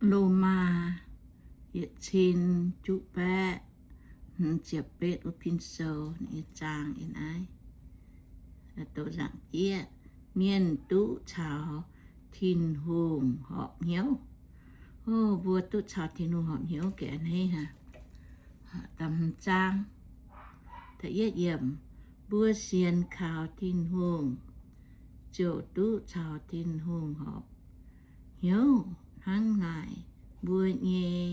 Lomaa yietc cin juqv baeqv hmz ziepc betv wuov pin sou nyei zaang ih naaiv, doqc nzaangc jieqv, mienh duqv caux Tin-Hungh horpc hnyouv. O, mbuo duqv caux Tin-Hungh horpc hnyouv gaax hneiv haic. Da'hmz zaang, da'yietv yiemc, mbuo sienx kaux Tin-Hungh ziouc duqv caux Tin-Hungh horpc hnyouv hnangv naaic. Mbuo nyei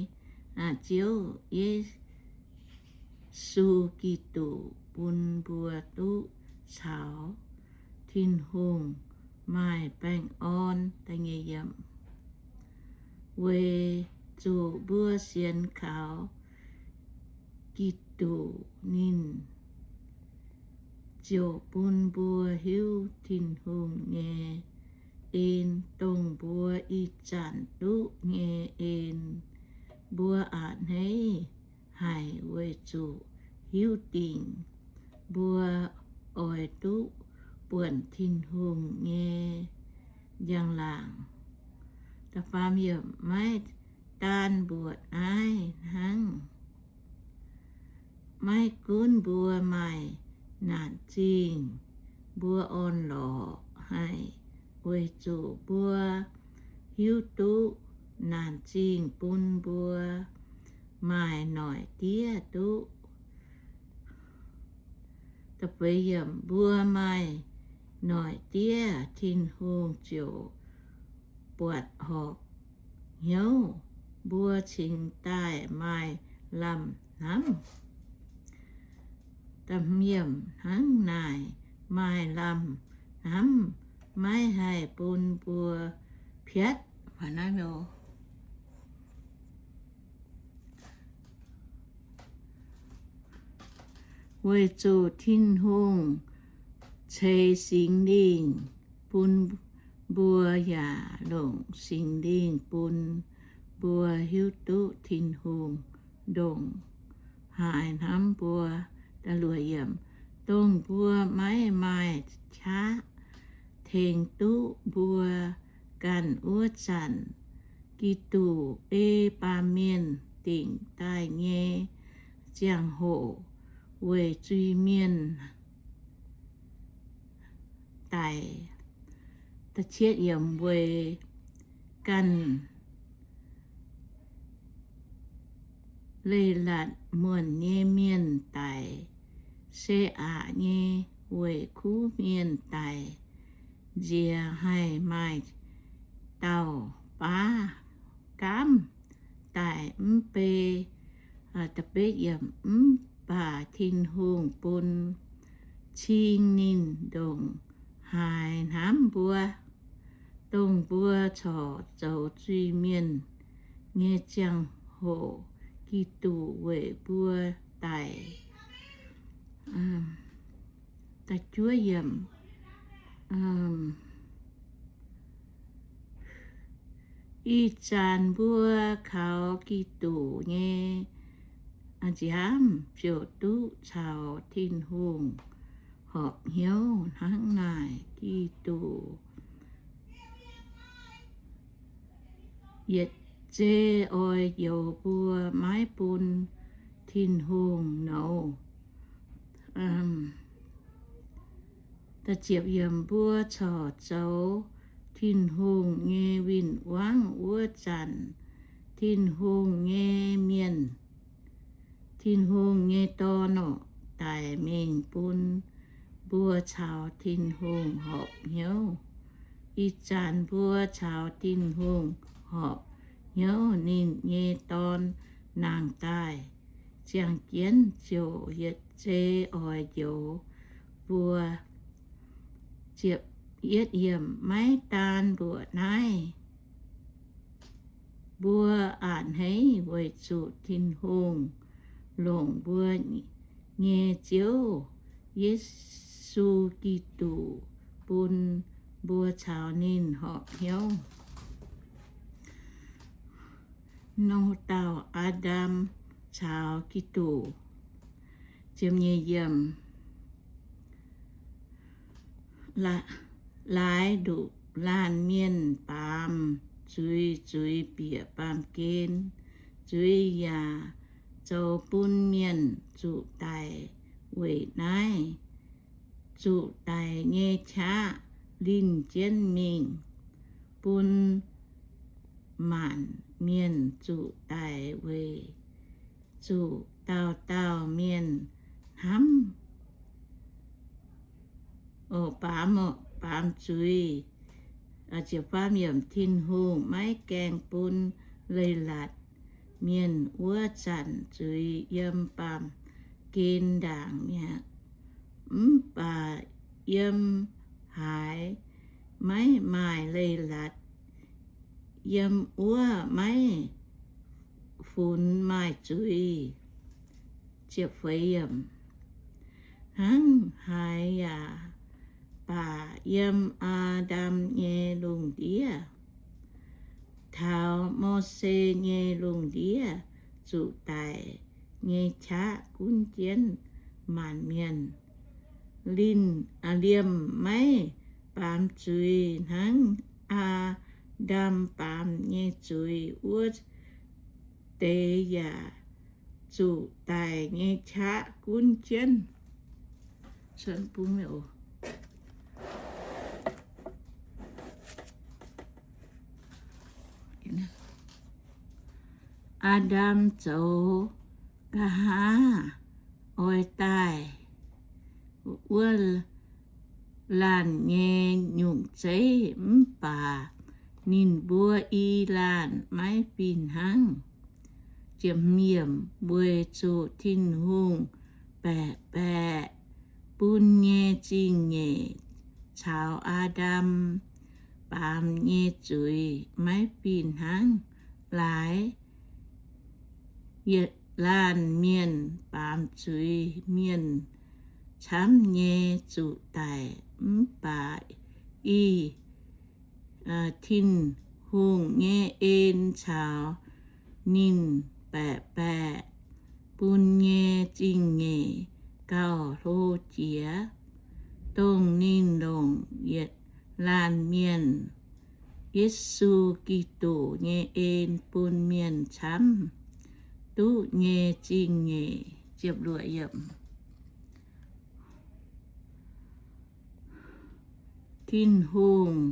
Ziouv Yesu Giduc bun mbuo duqv caux Tin-Hungh maaih baengh orn. Weic zuqc mbuo sienx kaux Giduc, ninh ziouc bun mbuo hiuv Tin-Hungh nyei en, dongh mbuo ih zanc duqv nyei en. Mbuo a'hneiv haic weic zuqc hiuv dingc mbuo oix duqv buonc Tin-Hungh nyei njang-laangc. Da'faam yiemc, maiv daan mbuoqc naaiv hnangv. Maiv gunv mbuo maaih naanc zingh, mbuo orn-lorqc haic weic zuqc mbuo hiuv duqv naanc zingh bun mbuo maaih noic diev duqv. Mbuo maaih noic diev, Tin-Hungh ziouc buatc horpc hnyouv mbuo cingx daaih maaih lamh hnamv. Hnangv naaic, maaih lamh hnamv maiv haih bun mbuo piatv. Weic zuqc Tin-Hungh ceix Singx Lingh bun mbuo, yaac longc Singx Lingh bun mbuo hiuv duqv Tin-Hungh ndongc haaix hnamv mbuo. Dongh mbuo maiv maaih qaqv tengx duqv mbuo ganh wuov zanc, Giduc ei baamh mienh dingc daaih nyei ziangh hoc weic zuiz-mienh daic. Weic ganh leiz-latc muonc nyei mienh daic, se aqc nyei weic kuv mienh daic nziex haih maaih dauh baav gaamv daic mv bei. Mv baac Tin-Hungh bun cing ninh ndongc haaix hnamv mbuo, dongh mbuo corc zoux zuiz-mienh nyei ziangh hoc, Giduc weic mbuo daic. Ih zanc mbuo kaux Giduc nyei nziaamv ziouc duqv caux Tin-Hungh horpc hnyouv. Hnangv naaic, Giduc yietc zei oix njoux mbuo, maiv bun Tin-Hungh nouz. Mbuo corc zoux Tin-Hungh nyei win-wangv wuov zanc, Tin-Hungh nyei mienh, Tin-Hungh nyei Dorn daic mingh bun mbuo caux Tin-Hungh horpc hnyouv. Ih zanc mbuo caux Tin-Hungh horpc hnyouv, ninh nyei Dorn nangh daaih, ziangh jienv ziouc yietc zei oix njoux mbuo. Maiv daan mbuoqc naaiv, mbuo a'hneiv weic zuqc Tin-Hungh longc mbuo nyei Ziouv Yesu Giduc bun mbuo caux ninh horpc hnyouv. Nor dauh Aa^ndam caux Giduc. Laaix nduqc laanh mienh baamz zuiz zuiz bieqc baamh gen. Zuiz yaac zoux bun mienh zuqc daic. Weic naaiv zuqc daic nyei qaqv linh jienv mingh, bun maanc mienh zuqc daic weic zuqc dauh dauh mienh hnamv, baamz zuiz. Tin-Hungh maiv gaengh bun leiz-latc mienh wuov zanc zuiz yiem baamh gen ndaangc mi'aqv. Mv baac yiem haaix maiv maaih leiz-latc, yiem wuov maiv funx maaih zuiz. Hnangv haaix yaac baac yiem Aa^ndam nyei lungh ndiev, taux Mose nyei lungh ndiev zuqc daic nyei qaqv gunv jienv maanc mienh. Liemh, liemh maiv baamz zuiz hnangv Aa^ndam baamz nyei zuiz wuov deix yaac zuqc daic nyei qaqv gunv jienv. Aa^ndam zoux nqa'haav oix daaih wuov laanh nyei nyungc zeiv, mv baac ninh mbuo i laanh maiv fih hnangv. Weic zuqc Tin-Hungh baeqc baeqc bun nyei zingh nyeic caux Aa^ndam baamz nyei zuiz maiv fih hnangv. Laaix yietc laanh mienh baamz zuiz mienh camv nyei zuqc daic, mv baac i Tin-Hungh nyei en caux ninh baeqc baeqc bun nyei zingh nyeic gauh hlo jiex, dongh ninh longc yietc laanh mienh, Yesu Giduc nyei en bun mienh camv duqv nyei zingh nyeic. Tin-Hungh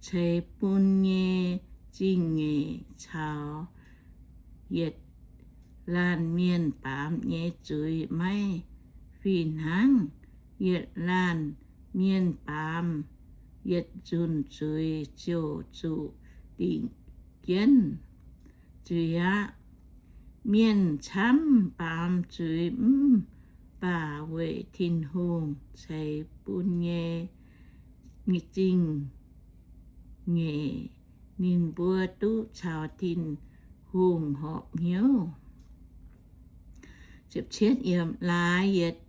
ceix bun nyei zingh nyeic caux yietc laanh mienh baamz nyei zuiz maiv fih hnangv. Yietc laanh mienh baamz yietc nzunc zuiz ziouc zuqc dingc jienv zuiz aqv. Mienh camv baamz zuiz mv baac weic Tin-Hungh ceix bun nyei zingh nyeic ninh mbuo duqv caux Tin-Hungh horpc hnyouv. Laaix yietc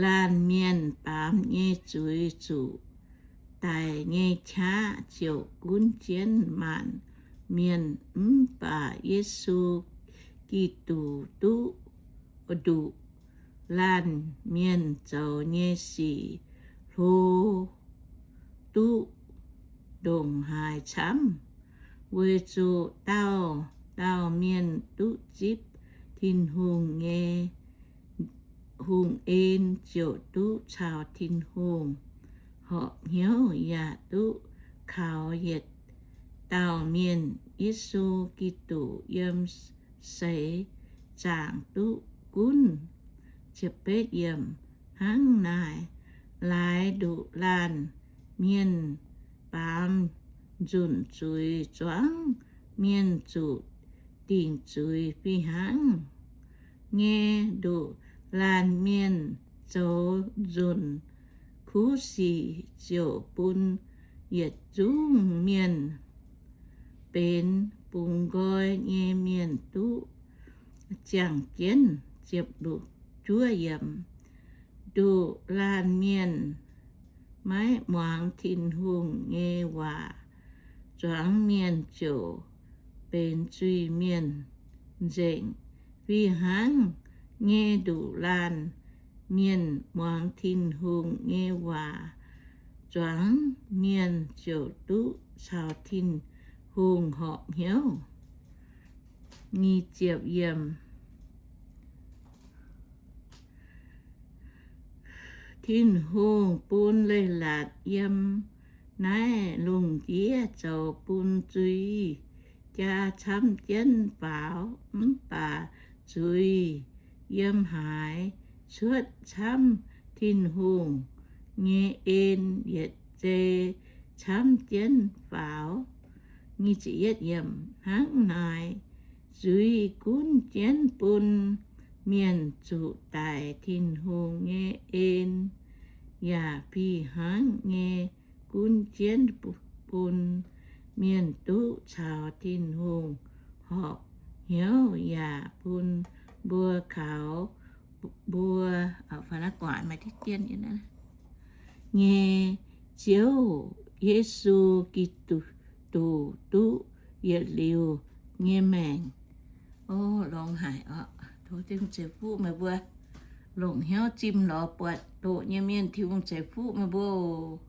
laanh mienh baamz nyei zuiz zuqc daic nyei qaqv ziouc gunv jienv maanc mienh, mv baac Yesu Giduc duqv nduqc laanh mienh zoux nyei sic hlo duqv ndongc haaix camv, weic zuqc dauh dauh mienh duqv zipv Tin-Hungh nyei hungh en ziouc duqv caux Tin-Hungh horpc hnyouv yaac duqv kaux yietc dauh mienh, Yesu Giduc, yiem seix zaangc duqv gunv. Hnangv naaic, laaix nduqc laanh mienh baamz nzunc zuiz zuangx mienh zuqc dingc zuiz fih hnangv. Nyei nduqc laanh mienh zoux nzunc kuv sic ziouc bun yietc zungv mienh benx bungx nqoi nyei mienh duqv ziangh jienv. Nduqc laanh mienh maiv muangx Tin-Hungh nyei waac zuangx mienh ziouc benx zuiz-mienh nzengc. Fih hnangv nyei nduqc laanh mienh muangx Tin-Hungh nyei waac zuangx mienh ziouc duqv caux Tin-Hungh bungx horpc hnyouv. Nyic ziepc yiemc. Tin-Hungh bun leiz-latc yiem naaiv lungh ndiev zoux bun zuiz jaa camv jienv faaux, mv baac zuiz yiem haaix cuotv camv, Tin-Hungh nyei en yietc zei camv jienv faaux. Hnangv naaic, zuiz gunv jienv bun mienh zuqc daic Tin-Hungh nyei en, yaac fih hnangv nyei gunv jienv bun mienh duqv caux Tin-Hungh horpc hnyouv, yaac bun mbuo kaux mbuo nyei Ziouv, Yesu Giduc, duqv yietc liuz nyei maengc. O, longx haic oc. Tov Tin-Hungh ceix fuqv meih mbuo. Longc hnyouv zimh lorz buatc doqc nyei mienh, Tin-Hungh ceix fuqv meih mbuo oc.